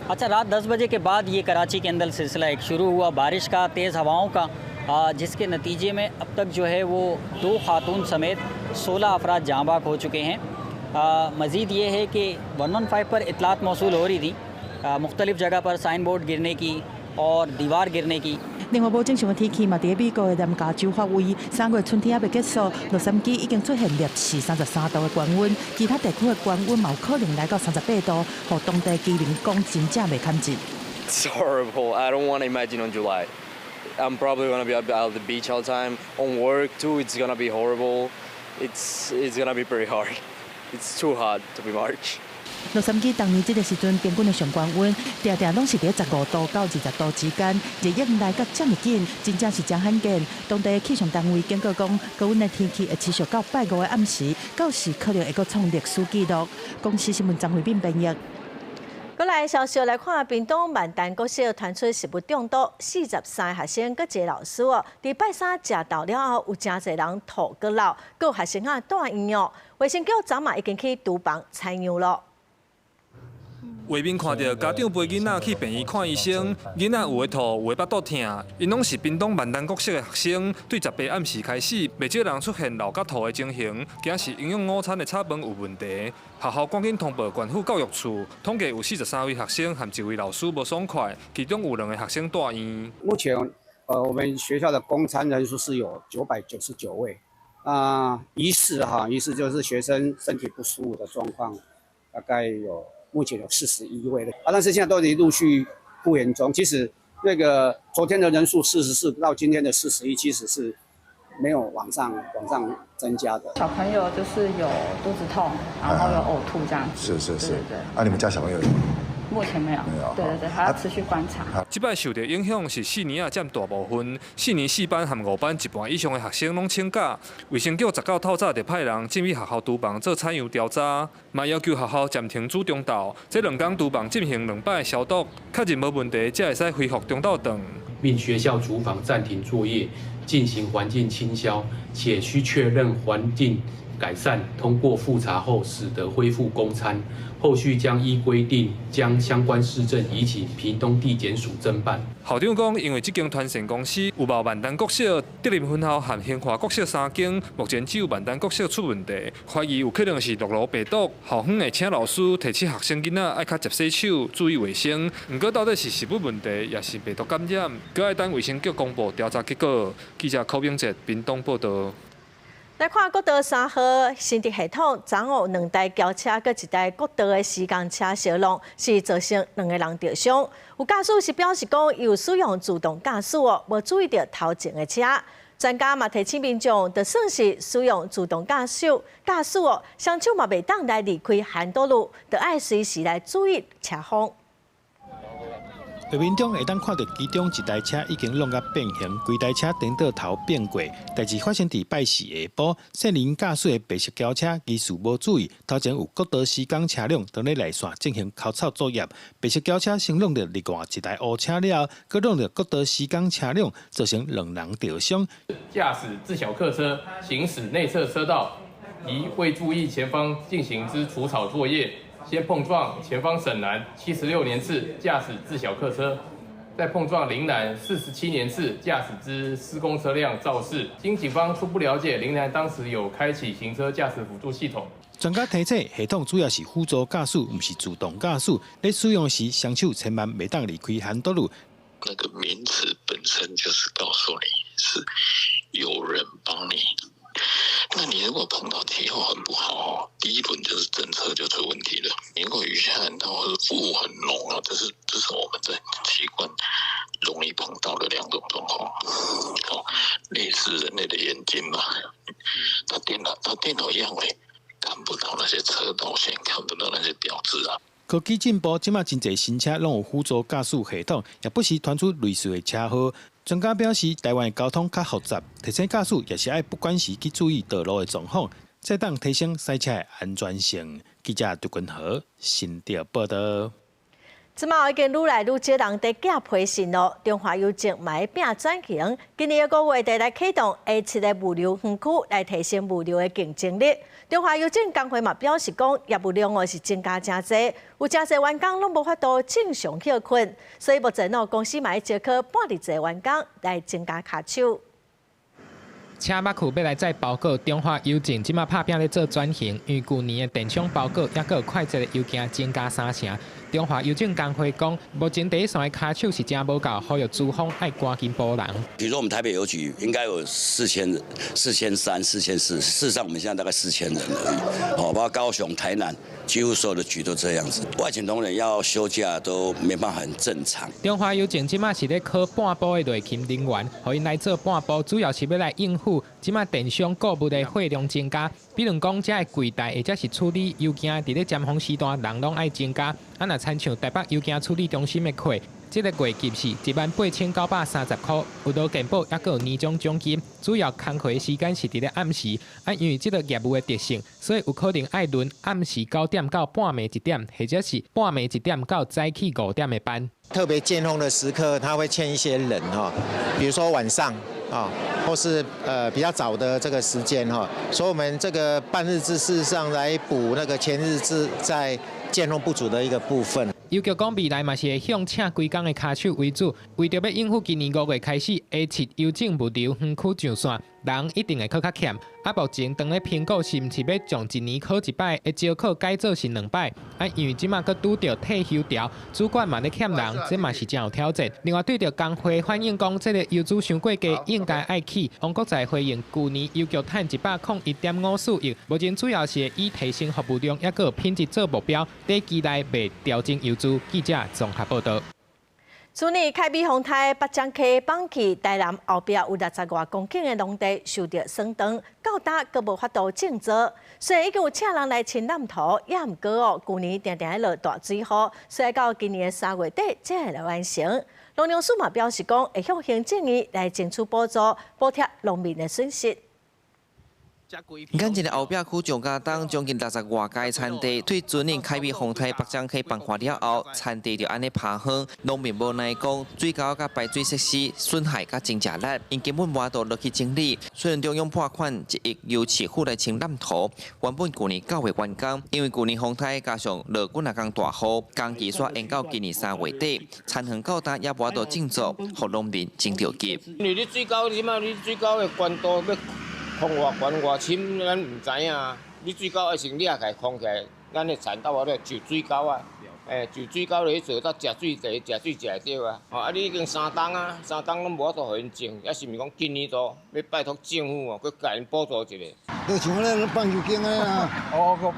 अच्छा, रात 10 बजे के बाद ये कराची के अंदर सिलसिला एक शुरू हुआ बारिश का, तेज़ हवाओं का, जिसके नतीजे में अब तक जो है वो दो खातून समेत 16 अफराद जाँ बहक हो चुके हैं। मज़ीद ये है कि 115 पर इत्तलात मौसूल हो रही थी मुख्तलिफ़ जगह पर साइन बोर्ड गिरने की और दीवार गिरने की。另外，無正常的天氣嘛，佇美國的南加州發威。3月春天猶未結束，洛杉磯已經出現攝氏33度的高溫，其他地區的高溫嘛有可能來到38度，予當地居民講真正袂堪接。 It's horrible. I don't want to imagine on July. I'm probably gonna be at the beach all the time. On work too, it's gonna be horrible. It's gonna be pretty hard. It's too hot to be March. 洛杉磯逐年這个時陣平均的上高溫，定定攏是佇15度到20度之間，熱湧來甲遮爾緊，真正是誠罕見。當地氣象單位警告講，高溫的天氣會持續到拜五的暗時，到時可能會閣創歷史紀錄。公視新聞張慧敏編譯。閣來消息來看，屏東萬丹國小傳出食物中毒，43個學生佮一个老師哦，佇拜三食晝了後，有誠濟人吐閣落，閣有學生仔蹛院哦。衛生局昨嘛已經去廚房採樣囉。畫面看著家長陪囡仔去病院看醫生，囡仔有的吐，有的腹肚疼，𪜶攏是屏東萬丹國小的學生。對18暗時開始，袂少人出現漏佮吐的情形，驚是營養午餐的炒飯有問題。學校趕緊通報縣府教育處，統計有43位學生和一位老師無爽快，其中有兩个學生蹛院。目前，我們學校的供餐人數是有999位，啊，疑似哈，疑似就是學生身體不舒服的狀況，大概有。目前有41位的啊，但是現在都已經陸續復原中。其實那個昨天的人數44到今天的41，其實是沒有往上增加的。小朋友就是有肚子痛，然後有嘔吐這樣子。是是是。對對對。啊，你們家小朋友有嗎？目前沒有。沒有。對對對，還要持續觀察。這擺受著影響是四年仔佔大部分，四年四班和五班一半以上的學生攏請假。衛生局19透早就派人進去學校廚房做採樣調查，嘛要求學校暫停煮中晝。這兩工廚房進行兩擺消毒，確認無問題，才會使恢復中晝頓。命學校廚房暫停作業，進行環境清消，且需確認環境改善，通過複查後，始得恢復供餐。後續將依規定將相關事證移請屏東地檢署偵辦。校長講，因為這間傳承公司有包萬丹國小、德林分校和興華國小三間，目前只有萬丹國小出問題，懷疑有可能是落爐病毒。校方會請老師提醒學生囡仔愛較捷洗手，注意衛生。毋過到底是食物問題，抑是病毒感染，閣愛等衛生局公布調查結果。記者柯明哲屏東報導。來看國道三號新竹系統，昨昏兩台轎車佮一台國道的施工車相挵，是造成兩个人著傷。有駕駛是表示講，有使用自動駕駛哦，無注意著頭前的車。專家嘛提醒民眾，就算是使用自動駕駛駕駛哦，雙手嘛袂當來離開輪路，著愛隨時來注意車風。畫面中會當看著其中一台車已經挵甲變形，規台車顛倒頭變過。代誌發生佇拜四下晡，細人駕駛的白色轎車疑似無注意，頭前有國道施工車輛當咧內線進行溝草作業，白色轎車先挵著另外一台烏車了後，閣挵著國道施工車輛，造成兩人著傷。駕駛自小客車行駛內側車道，疑未注意前方進行之除草作業。先碰撞前方沈男76年次駕駛自小客車，再碰撞林男47年次駕駛之施工車輛肇事。經警方初步了解，林男當時有開啟行車駕駛輔助系統。專家提醒，系統主要是輔助駕駛，毋是自動駕駛。咧使用時，雙手千萬袂當離開輪路。那個名詞本身就是告訴你是有人幫你。那你如果碰到氣候很不好，第一輪就是偵測就出問題了。如果雨下很大或者霧很濃啊，這是我們在習慣容易碰到的兩種狀況。哦，類似人類的眼睛嘛，它電腦一樣會看不到那些車道線，看不到那些標誌啊。科技進步，這馬真濟新車攏有輔助駕駛系統，也不時傳出類似的車禍。專家表示，台灣的交通較複雜，提醒駕駛也是愛不管時去注意道路的狀況，才當提升駛車的安全性。記者杜君和新竹報導。這馬已經愈來愈少人佇寄批信囉。中華郵政嘛欲拼轉型，今年的五月底來啟動 A7 的物流園區，來提升物流的競爭力。中華郵政工會嘛表示講，業務量哦是增加誠濟，有誠濟員工攏無法度正常歇睏，所以目前哦公司嘛欲招考半日制員工來增加跤手。車捌去欲來載包裹，中華郵政這馬拍拚咧做轉型，因為舊年的電商包裹抑閣有快捷的郵件增加三成。中華郵政工會講，目前第一線的跤手是誠無夠，呼籲資方愛趕緊補人。比如說，我們台北郵局應該有4000、4300、4400，事實上我們現在大概4000人而已。哦，包括高雄、台南，幾乎所有的局都這樣子。外勤同仁要休假都沒辦法很正常。中華郵政這馬是咧考半晡的內勤人員，予𪜶來做半晡，主要是欲來應付這馬電商購物的貨量增加。比如講，遮的櫃台或者是處理郵件，佇咧尖峰時段人攏愛增加。啊，若親像台北郵件處理中心的貨，這個月給是18,930塊，有勞健保，抑閣有年終獎金。主要工課的時間是佇咧暗時，啊，因為這個業務的特性，所以有可能愛輪暗時9點到半暝1點，或者是半暝1點到早起5點的班。特別尖峰的時刻，他會欠一些人哈，比如說晚上啊，或是比較早的這個時間哈，所以我們這個半日制事實上來補那個全日制在尖峰不足的一個部分。郵局講未來嘛是會向請規工的跤手為主，為著欲應付今年5月開始 A7 郵政物流園區上線，人一定會閣較欠。啊，目前當咧評估是毋是欲將一年考一擺的招考改做是兩擺。啊，因為這馬閣拄著退休潮，主管嘛咧欠人，這嘛是誠有挑戰。另外對著工會反映講，這個郵資傷過低，應該愛起。王國材回應，舊年郵局趁101.54億，目前主要是以提升服務量，抑閣有品質做目標，短期內袂調整郵資。記者綜合報導。去年凱美風颱北漳溪崩去，台南後壁有60外公頃的農地受著損斷，到今閣無法度種作。雖然已經有請人來清湳土，也毋過哦，舊年定定咧落大水雨，所以到今年的3月底才會來完成。農糧署嘛表示講，會向行政院來爭取補助，補貼農民的損失。眼前的後壁區張家東將近60外家田地，對尊寧開闢風颱北江溪崩化了後，田地就按呢拋荒，農民無奈講，水溝佮排水設施損害佮真正力，𪜶根本無法度落去整理。雖然中央撥款1億由市府來清濫土，原本舊年9月完工，因為舊年風颱加上落幾若工大雨，工期煞延到今年3月底，田園到今也無法度種作，予農民真著急。因為你水溝，你嘛你水溝的懸度欲空偌懸偌深，咱毋知影。你水溝愛先掠起來空起來，咱的田到我咧就水溝啊，就水溝咧做到食水地，食水食會著啊。哦，啊你已經3冬啊，3冬攏無法度予𪜶種，抑是毋是講今年度欲拜託政府哦，閣共𪜶補助一下。就像咧放油間安呢啦。哦，放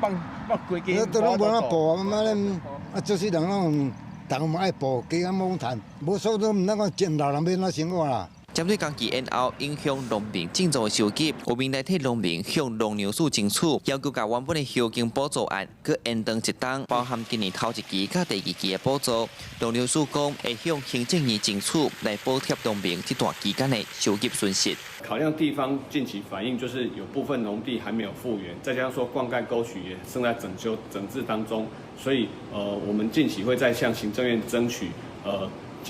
放規間。都攏無法補啊，媽咧，啊，做事人攏，逐個嘛愛補，加減罔趁，無所都毋通講老人欲按怎生活啦。針對工期延後影響農民種作的收入，有民來替農民向農糧署爭取，要求共原本的休耕補助案閣延長一冬，包含今年頭一期佮第二期的補助。農糧署講會向行政院爭取來補貼農民這段期間的收入損失。考量地方近期反映，就是有部分農地還沒有復原，再加上說灌溉溝渠也正在整修整治當中，所以我們近期會再向行政院爭取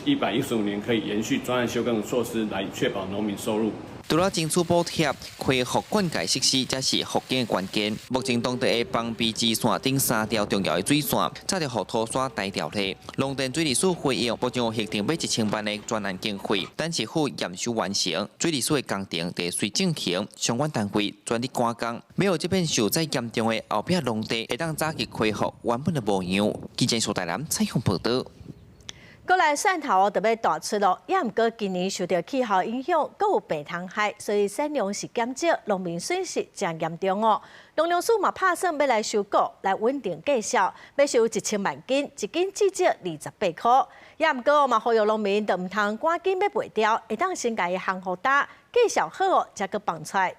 115年可以延續專案休耕的措施，來確保農民收入。除了爭取補貼、恢復灌溉設施，才是復耕的關鍵。目前當地的防備支線頂三條重要的水線，早就予土沙呆掉咧。農田水利署回應，目前有核定欲1000萬的專案經費，等市府驗收完成，水利署的工程就隨進行，相關單位全力趕工，欲予這片受災嚴重的後壁農地，會當早日恢復原本的模樣。記者蘇大南採訪報導。閣來蒜頭哦，就欲大出囉，也毋過今年受著氣候影響，閣有病蟲害，所以產量是減少，農民損失誠嚴重哦。農糧署嘛拍算欲來收購，來穩定價數，欲收1000萬斤，一斤至少28箍。也毋過嘛，呼籲農民就毋通趕緊欲賣掉，會當先共伊烘予焦，價數好哦，才閣放出來。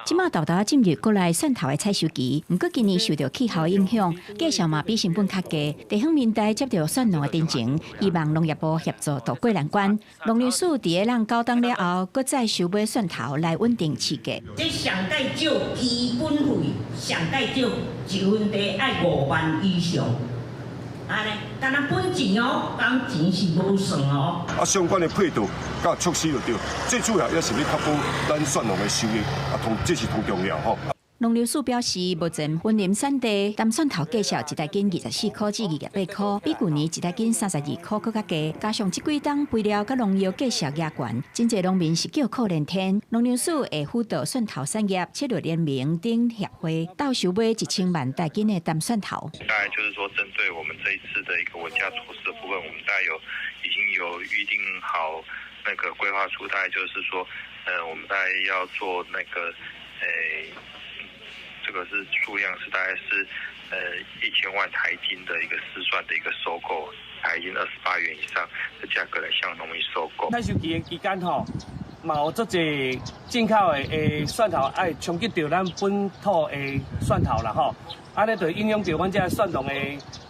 這馬沓沓進入國內蒜頭的採收期，毋過今年受著氣候影響，價數嘛比成本較低。地方民代接著蒜農的陳情，希望農業部協助渡過難關。農糧署佇咧咱九冬了後，閣再收買蒜頭來穩定市價。這上蓋少基本費，上蓋少一分地愛5萬以上。按呢，但若本錢哦，工錢是無算哦。啊，相關的配套佮措施就對，最主要也是欲確保咱蒜農的收益，啊，同這是同重要吼。農糧署表示，目前雲林產地淡蒜頭價數一大斤24箍至28箍，比舊年一大斤32箍閣較低。加上這幾冬肥料佮農藥價數也懸，真濟農民是叫苦連天。農糧署會輔導蒜頭產業策略聯盟等協會，鬥收買1000萬台斤的淡蒜頭。大概就是說，針對我們這一次的一個穩價措施的部分，我們大概有已經有預定好那個規劃書，大概就是說，我們大概要做那個，這個是數量是大概是，1000萬台斤的一個試算的一個收購，台斤28元以上的價格來向農民收購。採收期的期間吼，嘛有足濟進口的蒜頭愛衝擊著咱本土的蒜頭啦吼，按呢就影響著阮這蒜農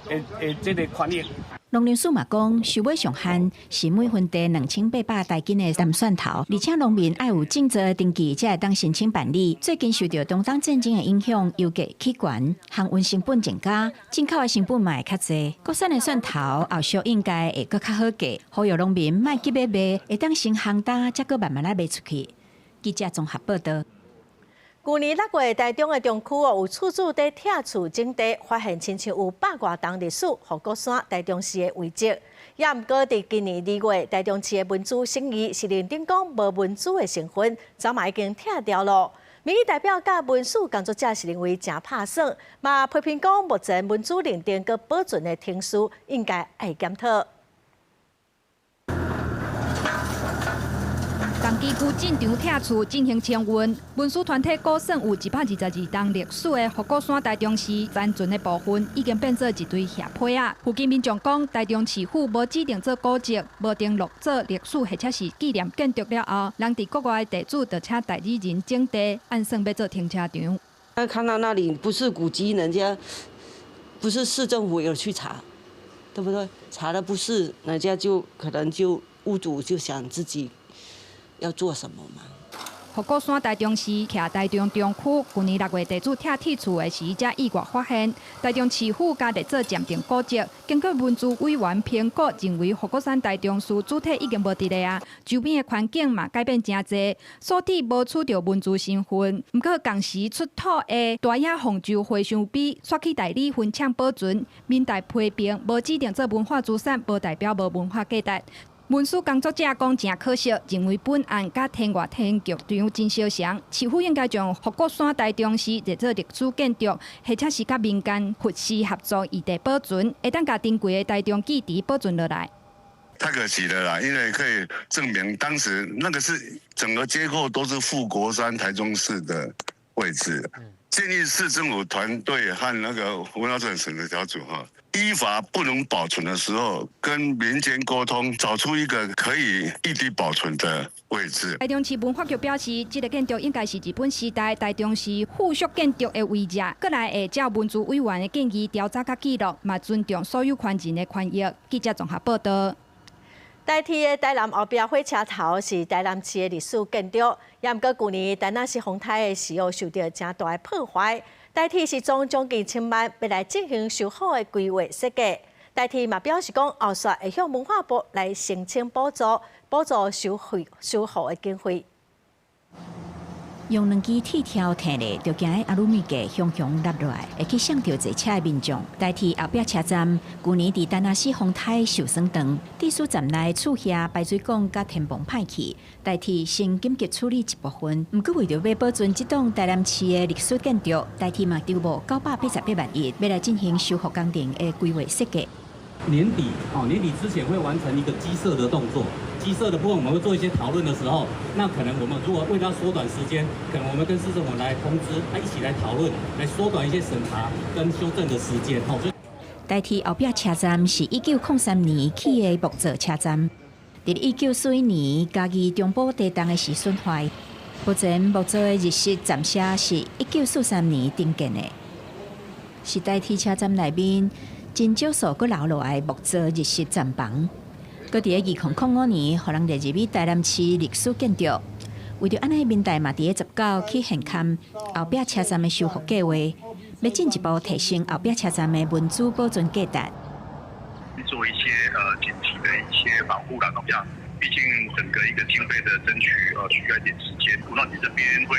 的這個權益。農糧署嘛講，收買上限是每分地2800台斤的淡蒜頭，而且農民愛有種植的登記，才會當申請辦理。最近受著中東戰爭的影響，油價起懸，航運成本增加，進口的成本嘛會較濟。國產的蒜頭後續應該會閣較好價，呼籲農民莫急欲賣，會當先烘焦，才閣慢慢仔賣出去。記者綜合報導。舊年6月，台中的中區哦，有厝主佇拆厝整地，發現親像有百外冬歷史護國山台中市的遺跡。也毋過佇今年2月，台中市的文資審議是認定講無文資的成分，早嘛已經拆掉囉。民意代表佮文史工作者是認為誠拍算，嘛批評講目前文資認定佮保存的程序應該愛檢討。仝基區進場拆厝進行清運，文史團體估算有122冬歷史的護國山台中市殘存的部分已經變做一堆瓦坯仔。附近民眾講，台中市府無指定做古蹟，無登錄做歷史或者是紀念建築了後，人佇國外的地主就請代理人整地，按算欲做停車場。那看到那裡不是古蹟，人家不是市政府有去查，對不對？查的不是，人家就可能就屋主就想自己要做什麼嘛？護國山台中市徛台中中區，舊年6月地主拆鐵厝的時，才意外發現。台中市府共列做鑑定古蹟，經過文資委員評估，認為護國山台中市主體已經無佇咧啊，周邊的環境嘛改變誠濟，所以無取著文資身份。毋過仝時出土的大野鳳洲和尚碑，煞去代理分廠保存，民代批評無指定做文化資產，無代表無文化價值。文史工作者講誠可惜，認為本案佮天外天劇場真相像，市府應該將護國山台中市列做歷史建築，或者是佮民間佛寺合作異地保存，會當共珍貴的台中記憶保存落來。太可惜了啦，因為可以證明當時那個是整個結構都是護國山台中市的位置。建議市政府團隊和那個文化審查小組哈，依法不能保存的時候，跟民間溝通，找出一個可以異地保存的位置。台中市文化局表示，這個建築應該是日本時代台中市附屬建築的遺跡，閣來會照文資委員的建議調查佮記錄，嘛尊重所有權人的權益。記者綜合報道。台鐵的台南後壁火車頭是台南市的歷史建築，也毋過舊年台南市風颱的時候受著誠大的破壞。台鐵是總將近1000萬欲來進行修復的規劃設計。台鐵嘛表示講，後續會向文化部來申請補助，補助修復修復的經費。用兩支鐵條提咧，就驚阿魯米架雄雄落落來，會去摔著坐車的民眾。台鐵後壁車站，舊年佇丹那斯風颱受損斷，地勢站內厝遐排水管佮天棚歹去，台鐵先緊急處理一部分。毋過為著欲保存這棟台南市的歷史建築，台鐵嘛籌募988萬元，欲來進行修復工程的規劃設計。年底，哦，年底之前會完成一個基設的動作。基設的部分，我們會做一些討論的時候，那可能我們如果為了縮短時間，可能我們跟市政府來通知，一起來討論，來縮短一些審查跟修正的時間。吼，台鐵後壁車站是1903年起的木造車站，佇1941年嘉義中部地動的時損壞。目前木造的日式站舍是1943年重建的，是台鐵車站內面真少數閣留落來木造日式站房。閣佇咧2005年，予人列入去台南市歷史建築。為著按呢，民代嘛佇咧19去現勘後壁車站的修復計劃，欲進一步提升後壁車站的文資保存價值。做一些緊急的一些防護啦，咁樣，畢竟整個一個經費的爭取，需要一點時間。文化局這邊會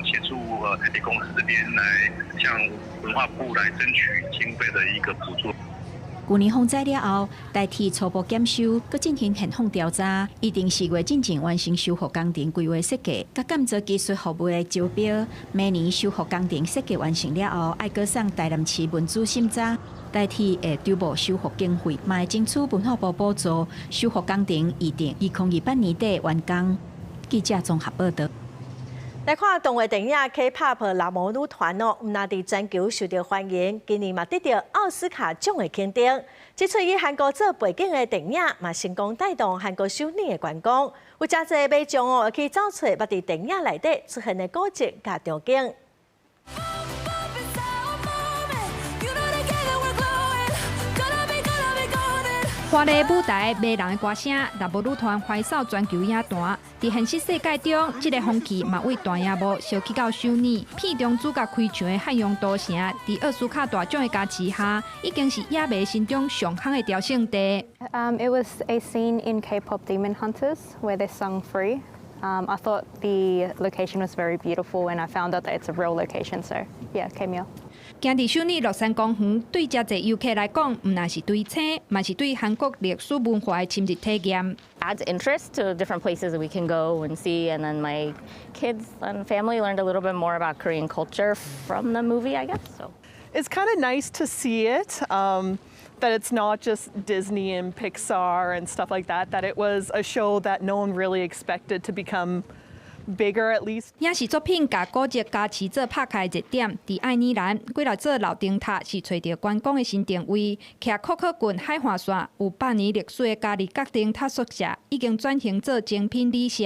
協助台鐵公司這邊來向文化部來爭取經費的一個補助。舊年風災了後，台鐵初步檢修，閣進行現況調查，預定4月進前完成修復工程規劃設計，佮建造技術服務的招標。明年修復工程設計完成了後，愛閣送台南市文資審查。台鐵會籌募修復經費，嘛會爭取文化部補助修復工程，預定2028年底完工。記者綜合報道。來看動畫電影 K-pop 辣模女團哦，毋但佇全球受著歡迎，今年嘛得著奧斯卡獎的肯定。這齣以韓國做背景的電影，嘛成功帶動韓國首爾的觀光。有誠濟民眾哦，去走揣捌佇電影內底出現的古蹟佮場景。華麗舞台、迷人的歌聲，辣模女團橫掃全球影壇。佇現實世界中，這个風氣嘛為大螢幕燒去到首爾。片中主角開場的漢陽都城，佇奧斯卡大獎的加持下，已經是影迷心中上夯的朝聖地。 It was a scene in K-pop Demon Hunters where they sung Free. I thought the location was very beautiful, and I found out that it's a real location. So yeah, came here. 行佇首爾樂山公園，對遮濟遊客來講，毋但是追星，嘛是對韓國歷史文化的深入體驗。 Adds interest to different places that we can go and see, and then my kids and family learned a little bit more about Korean culture from the movie, I guess. So it's kind of nice to see it, that it's not just Disney and Pixar and stuff like that, that it was a show that no one really expected to become bigger at least. 影視作品共古蹟加持做拍開熱點，佇愛爾蘭幾若座老燈塔是揣著觀光的新定位。徛科克郡海岸線有100年歷史的加利角燈塔宿舍，已經轉型做精品旅社。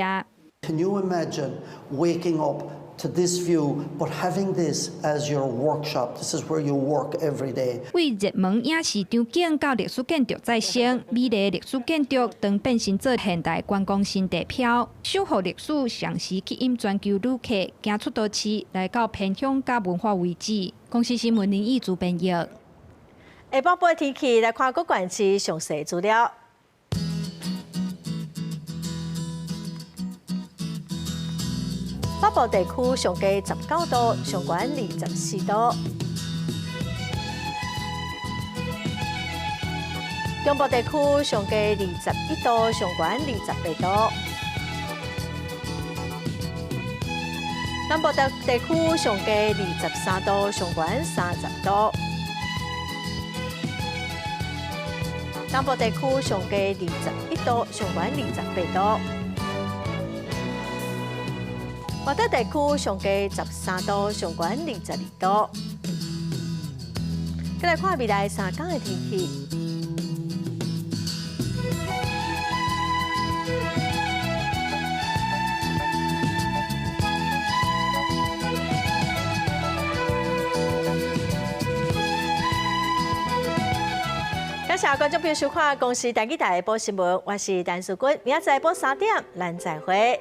Can you imagine waking up to this view, but having this as your workshop. This is where you work every day. 為熱門影視場景到歷史建築再生，美麗歷史建築當變身做現代觀光新地標，守護歷史，同時吸引全球旅客行出都市，來到偏鄉佮文化遺址。公視新聞林義主編譯。下晡晡天氣來看各縣市詳細資料。北部地區上低19度，上懸24度。中部地區上低21度，上懸28度。南部地區上低23度，上懸30度。南部地區上低21度，上懸28度。外島地區上低13度，上懸22度。再來看未來3天的天氣。感謝觀眾朋友收看《公視台語台》的報新聞，我是陳淑君，明仔載晡3點，咱再會。